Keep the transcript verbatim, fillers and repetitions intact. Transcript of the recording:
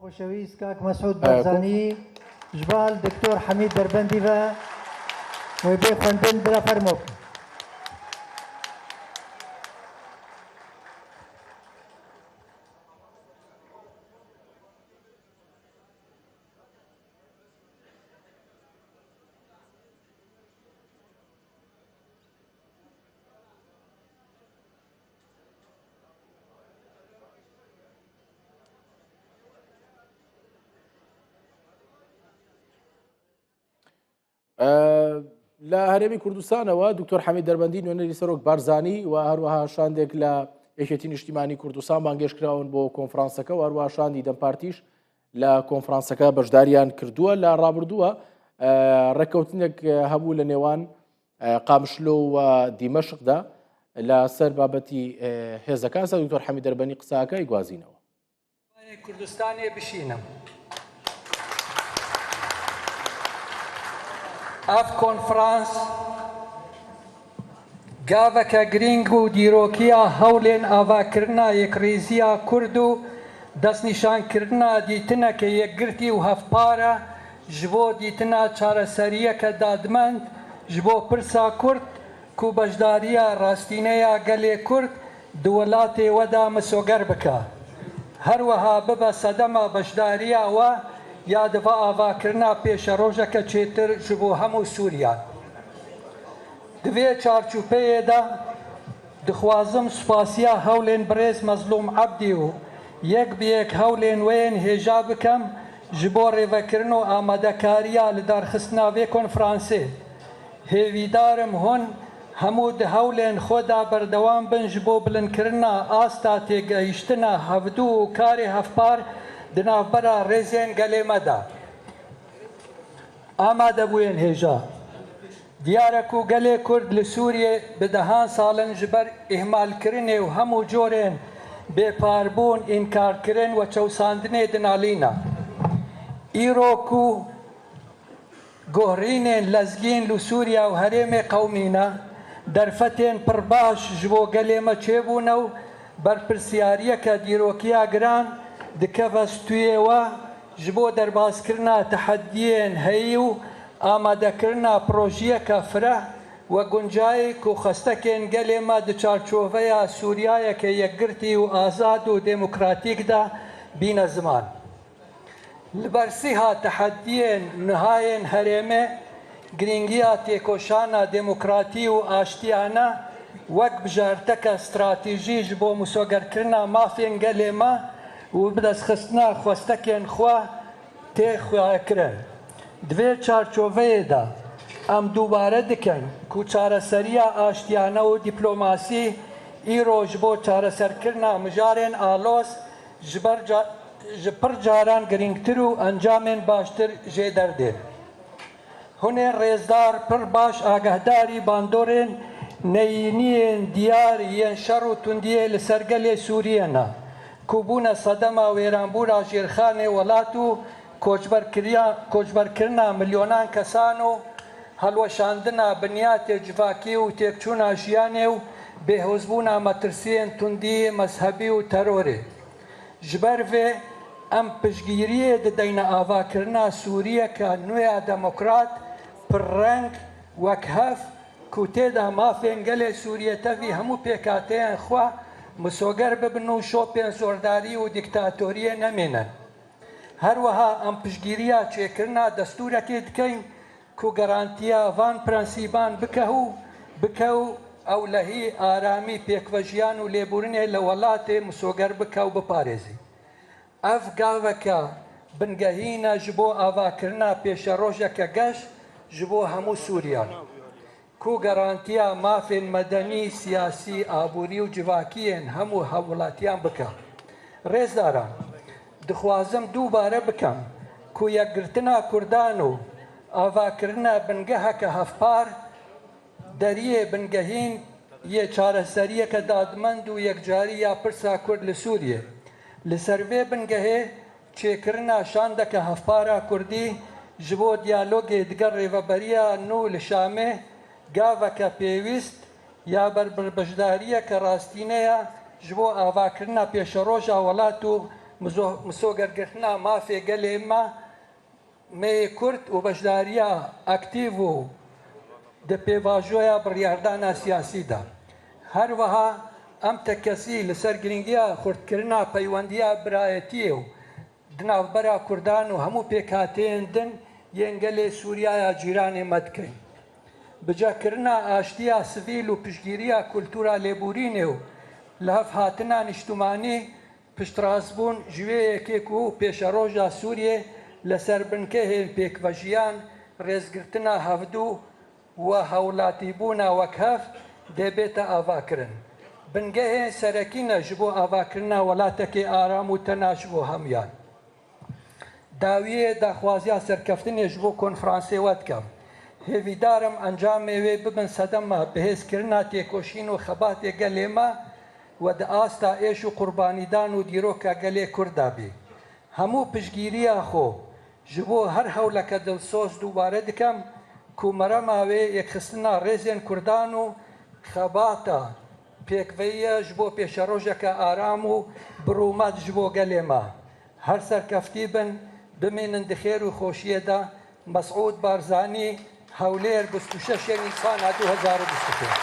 Xoşewîst kak Mesûd Barzanî ji bal Doktor Hemîd Derbendî ve wê bê xwendin, bila fermo. Li Herêmê Kurdistanê we Doktor Hemîd Derbendî, nûnerî Serok Barzanî û her wiha şandek li Yekêtî Niştîmanî Kurdistan bangêş kirawin bo konferanseke û her wiha şandî DEM Partî jî li konferanseke beşdariyan kirduwe. Li rabirdû ve, e, rêkewtinek, e, hebû li nêwan, e, Qamişlo û Dîmeşq de li ser babetî, e, hêzekan. Ser Doktor Hemîd Derbendî qiseyeke wî guhazînewe. Kurdistanê bişînim. Ev konferans gaveke girîng û dîrokiya hewlên avakirina yekrêziya Kurd û destnîşankirina dîtineke yekgirtî û hevpar e ji bo dîtina çareseriyeke dadmend ji bo pirsa Kurd ku beşdariya rastîne ya gelê Kurd di welatê we de misoger bike. Her wiha bibe sedema beşdariya we ya di va avakirina pêşerojeke çêtir ji bo hemû Sûriyan. Di vê çarçopeyê de dixwazim spasiya hewlên birêz Mezlûm Ebdî û yek bi yek hewlên we yên hêja bikem ji bo rêvekirin û amadekariya lidarxistina vê konferansê. Hêvîdar im hûn hemû di hewlên xwe de berdewam bin ji bo bilindkirina asta têgehiştina hevdû û karê hevpar di navbera rêzên gelê me de. Amadebûyên hêja. Diyar e ku gelê Kurd li Sûriyê bi dehan sal in ji ber îhmalkirinê û hemû corên bêparbûn, înkarkirin we çewsandinê dinalîne. Îro ku gohrînên lezgîn li Sûriya û herêmê qewimîne, derfetên pir baş ji bo gelê me çêbûne û berpirsiyariyeke dîrokiya giran dikeve stûyê we ji bo derbazkirina tehediyên heyî û amadekirina projeyeke fireh we guncayî ku xwestekên gelê me di çarçoveya Sûriyayeke yekgirtî û azad û demokratîk de bîne ziman. Li ber sîha tehediyên niha yên herêmê, girîngiya têkoşana demokratî û aştiyane wek bijarteke stratejî ji bo misogerkirina mafên gelê me û bidestxistina xwestekên xwe tê xwekirin. Di vê çarçoveyê de em dubare dikin ku çareseriya aştiyane û dîplomasî îro ji bo çareserkirina mijarên aloz ji ber ca-, ji pir caran girîngtir û encamên baştir jê derdên. Hûn ê rêzdar pir baş agahdarî bandorên neyîniyên diyar yên şer û tundiyê li ser gelê Sûriyê ne, ku bûne sedema wêranbûra jêrxanê welat û koçberkiriya-, koçberkirina milyonan kesan û helweşandina binyatê civakî û têkçûna jiyanê û bêhozbûna metirsiyên tundî, mezhebî û terorê. Ji ber vê em piştgiriyê dideyne avakirina Sûriyeke nû ya demokrat, pirreng, wekhev, ku tê de mafên gelê Sûriyê tevî hemû pêkhateyên xwe misoger bibin û şopên zordarî û dîktatoriyê nemînin. Her wiha em piştgiriya çêkirina destûrekê dikeyn ku garantiya van prensîban bike û bike û ewlehî, aramî, pêkvejiyan û lêbûrinê li welatê misoger bike û biparêzî. Ev gaveke bingehîn e ji bo avakirina pêşerojeke geş ji bo hemû Sûriyan, ku garantiya mafên medenî, siyasî, aborî û civakî yên hemû hevwelatiyan bike. Rêzdaran, dixwazim dubare bikim ku yekgirtina Kurdan û avakirina bingeheke hevpar deriyê bingehîn yê çareseriyeke dadmend û yekcarî ya pirsa Kurd li Sûriyê. Li ser vê bingehê çêkirina şandeke hevpar a Kurdî ji bo diyalogê digel rêveberiya nû li Şamê gaveke pêwîst ya ber-, ber-, beşdariyeke rastîne ye ji bo avakirina pêşeroja welat û mizo-, misogergirtina mafê gelê me, me yê Kurd û beşdariya aktîv û di pêvajoya biryardana siyasî de. Her wiha em tekkesî li ser girîngiya xurtkirina peywendiya birayetiyê û di navbera Kurdan û hemû pêkhateyên din yên gelê Sûriyaya cîranê me dikin. Bicekirina aştiya sivîl û piştgiriya kultura lêborînê û lihevhatina niştimanî piştrastbûn ji wê yekê ku pêşeroja Sûriyê li ser binkehên pêkvejiyan, rêzgirtina hevdû û hawlatîbûna wekhev dê bête avakirin. Bingehên serekî ne ji bo avakirina welatekê aram û tena ji bo hemiyan. Dawiyê daxwaziya serkeftinê ji bo konferansê we dikim. Hêvîdar im encamê wê bibin sedema bihêzkirina têkoşîn û xebatê gelê me we di asta êş û qurbanîdan û dîroka gelê Kurd de bî. Hemû piştgiriya xwe ji bo her hewleke dilsoz dubare dikim ku merema wê yekxistina rêzên Kurdan û xebata pêkveyî ye ji bo pêşerojeke aram û bi rûmet ji bo gelê me. Her serkeftî bin, bimînin di xêr û xweşiyê de. Mesûd Barzanî, Hewlêr, bîst û şeş Nîsana du hezar û bîst û pênc.